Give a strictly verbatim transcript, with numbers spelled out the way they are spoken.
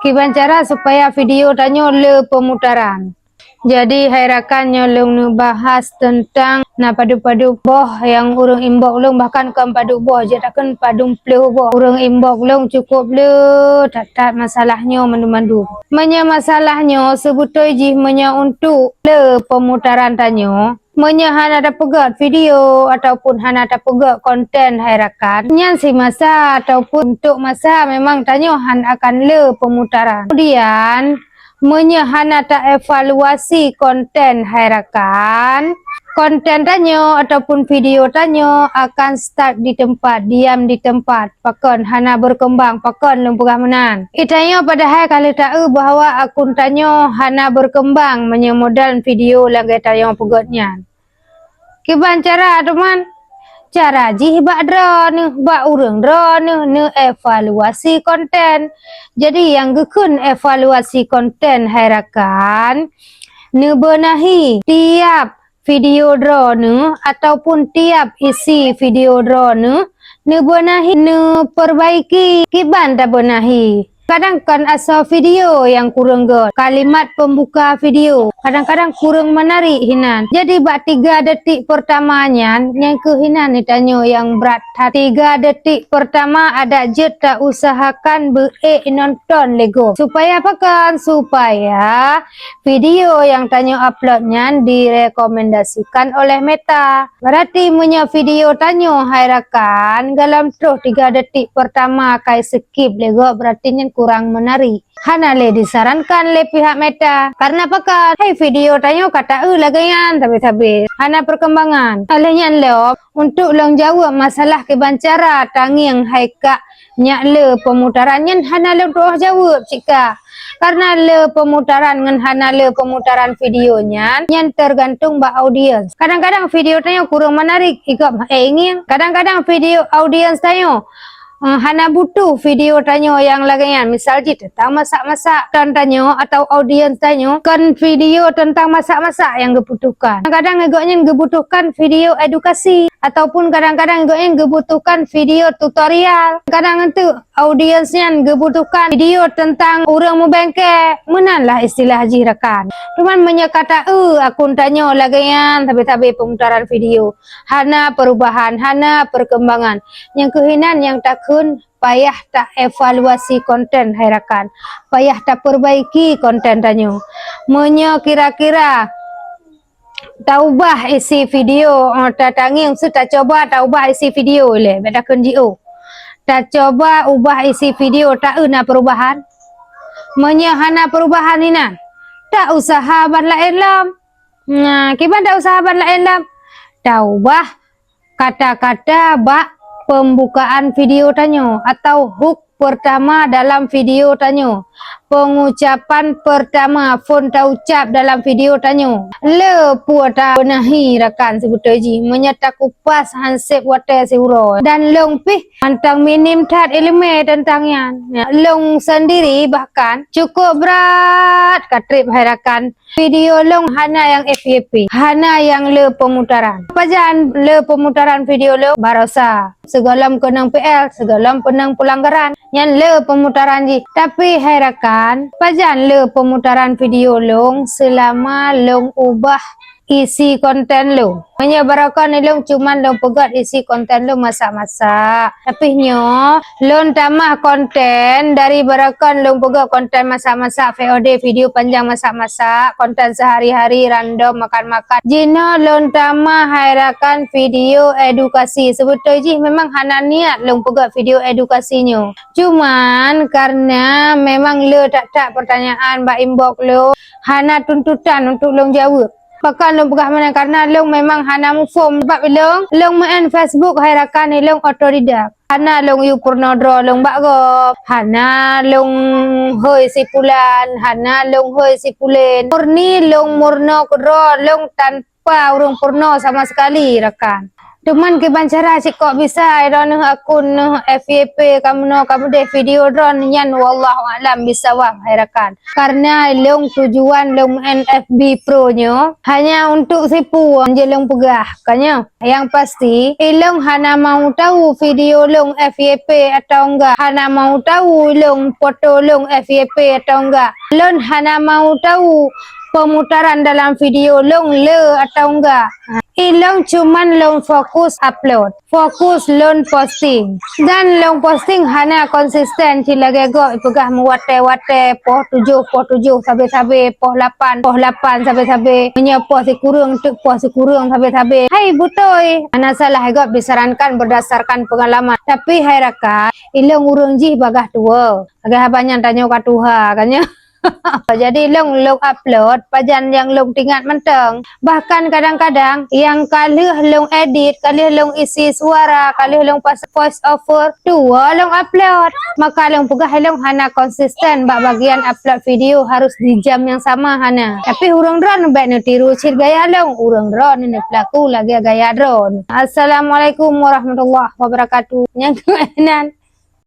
Kiban cara supaya video tanyoe le peumutaran. Jadi, hai rakan, nyoe lôn neubahas teuntang na padub-padub boh nyang ureuëng inbox lôn, bahkan kon padub boh, jeuet takheun padub ploh boh. Ureuëng inbox lôn cukôp le that-that masalah nyoe mandum-mandum. Meunyoe masalah nyoe seubeutôi jih meunyoe untuk le peumutaran tanyoe, meunyoe hana tapeugét video ataupun hana tapeugét konten hai rakan, nyan si masa ataupun untuk masa memang tanyoe han akan le peumutaran. Kemudian, meunyoe hana taevaluasi konten hai rakan, konten tanyoe ataupun video tanyoe akan stuck di tempat, diam di tempat. Pakon hana berkembang, pakon lôn peugah meunan. Itanyoe padahai ka lheueh taeu bahwa akun tanyoe hana berkembang meunyoe model video lagée tanyoe peugét nyan. Kiban cara, teuma? Cara jih bak droeneueh, bak ureuëng droeneueh neuevaluasi konten. Jadi, nyang geukheun evaluasi konten hai rakan, neubeunahi tiap video droeneueh ataupun tiap isi video droeneueh, neubeunahi, neupeurbaiki. Kiban tabeunahi. Kadang kon asoe video nyang kureueng gét, kalimat peumbuka video kadang-kadang kureueng meunarik hinan. Jadi bak tiga detik peurtama nyan, nyan keuh hinan tanyoe nyang brat that. Tiga detik peurtama adak jeuet tausahakan beu ék nonton lé gob. Supaya pakon? Supaya video nyang tanyoe upload nyan direkomendasikan oleh Meta. Berarti meunyoe video tanyoe hai rakan, dalam troh tiga detik peurtama kai skip lé gob, berarti nyan kurang meunarik. Hana lé disarankan lé pihak Meta. Karena pakon? Hai video tanyoe ka taeu lagée nyan, sabé-sabé hana peurkembangan. Oleh nyan lom, untuk lôn jaweueb masalah kiban cara tangieng hai ka nyak le peumutaran nyan hana lôn tuoh jaweueb cit ka. Karena le peumutaran ngon hana le peumutaran video nyan, nyan teugantung bak audiens. Kadang-kadang video tanyoe kureueng meunarik, i gob ék ingieng. Kadang-kadang video audiens tanyoe, eh, hana butuh video tanyoe nyang lagée nyan. Misal jih teuntang masak-masak, dan tanyoe atau audiens tanyoe kon video teuntang masak-masak nyang geubutuhkan. Kadang-kadang i gob nyan geubutuhkan video edukasi, ataupun kadang-kadang i gob nyan geubutuhkan video tutorial. Kadang enteuk audiens nyan geubutuhkan video teuntang ureuëng meubengke, meunan lah istilah jih rakan. Cuman meunyoe ka taeu akun tanyoe lagée nyan, sabé-sabé peumutaran video, hana perubahan, hana peurkembangan, nyang keuh hinan nyang takheun payah taevaluasi konten hai rakan, payah tapeurbaiki konten tanyoe. Meunyoe kira-kira taubah isi video, oh, tatangieng su tacoba taubah isi video lé, beda kon jiôh. Tacoba ubah isi video, taeu na perubahan. Meunyoe hana perubahan inan, tausaha ban laén lom. Nah, kiban tausaha ban laén lom? Taubah kata-kata bak pembukaan video tanyoe atau hook pertama dalam video tanyoe. Pengucapan pertama phon taucap dalam video tanyoe. Le peue tabeunahi rakan seubeutôi jih meunyoe takupas hanseb watée siuroe. Dan lôn pih mantong minim that iéleumé teuntang nyan. Lôn sendiri bahkan cukup brat ka treb hai rakan. Video lôn hana nyang F Y P, hana nyang le pemutaran. Pajan le pemutaran video lôn? Barosa, sigohlom keunong P L, sigohlom keunong pelanggaran. Nyan le pemutaran jih. Tapi hai rakan, pajan le pemutaran video lôn selama lôn ubah isi konten lôn? Meunyoe baroekon lôn cuman lôn peugét isi konten lôn masak-masak. Tapi nyoe lôn tamah konten dari baroekon lôn peugét konten masak-masak, V O D, video panjang masak-masak, konten sehari-hari, random, makan-makan. Jinoe lôn tamah hai rakan video edukasi. Seubeutôi jih memang hana niat lôn peugét video edukasi nyoe. Cuman karena memang le that-that pertanyaan bak inbox lôn, hana tuntutan untuk lôn jaweueb. Pakon lôn peugah meunan, karena lôn memang hana muphom. Sabab ilôn, lôn meu'en Facebook hai rakan, ilôn otodidak. Hana lôn yue peurunoe droe lôn bak gob, hana lôn hôi si pulan, hana lôn hôi si pulen. Murni lôn meurunoe keudroe lôn tanpa ureuëng peurunoe sama sekali rakan. Cuman kiban cara cit kok bisa droeneuh akun neuh F Y P kamoe nyoe kamoe deh video droeneuh nyan, wallahu a'lam bissawab hai rakan. Karena lôn tujuan lôn N F B Pro nyoe hanya untuk sipu, je lôn peugah ka nyoe. Yang pasti, ilôn hana mau tahu video lôn F Y P atau enggak, hana mau tahu ilôn foto lôn F Y P atau enggak. Lôn hana mau tahu pemutaran dalam video lôn le atau enggak. Ilôn cuman lôn fokus upload, fokus lôn posting. Dan lôn posting hana konsisten, cit lagèe gob ipeugah meuwatèe-watèe, poh tujoh, poh tujoh sabe-sabe, poh lapan, poh lapan sabe-sabe. Meunyoe poh sikureueng teuk poh sikureueng sabe-sabe. Hai beutôi, hana salah gob disarankan berdasarkan pengalaman. Tapi hai rakan, ilôn ureueng jih bagaih tuwoe. Lagèe haba nyan tanyoe ka tuha, ka nyoe. Jadi lôn, lôn upload pajan nyang lôn teuingat mantong. Bahkan kadang-kadang nyang ka lheueh lôn edit, ka lheueh lôn isi suara, ka lheueh lôn pas voice over, tuwoe lôn upload. Maka lôn peugah lôn hana konsisten bak bagian upload video harus di jam nyang sama, hana. Tapi ureueng droeneuh bèk neutiru cit gaya lôn, ureueng droeneuh neupeulaku lagèe gaya droeneuh. Assalamualaikum warahmatullahi wabarakatuh. Nyang keunan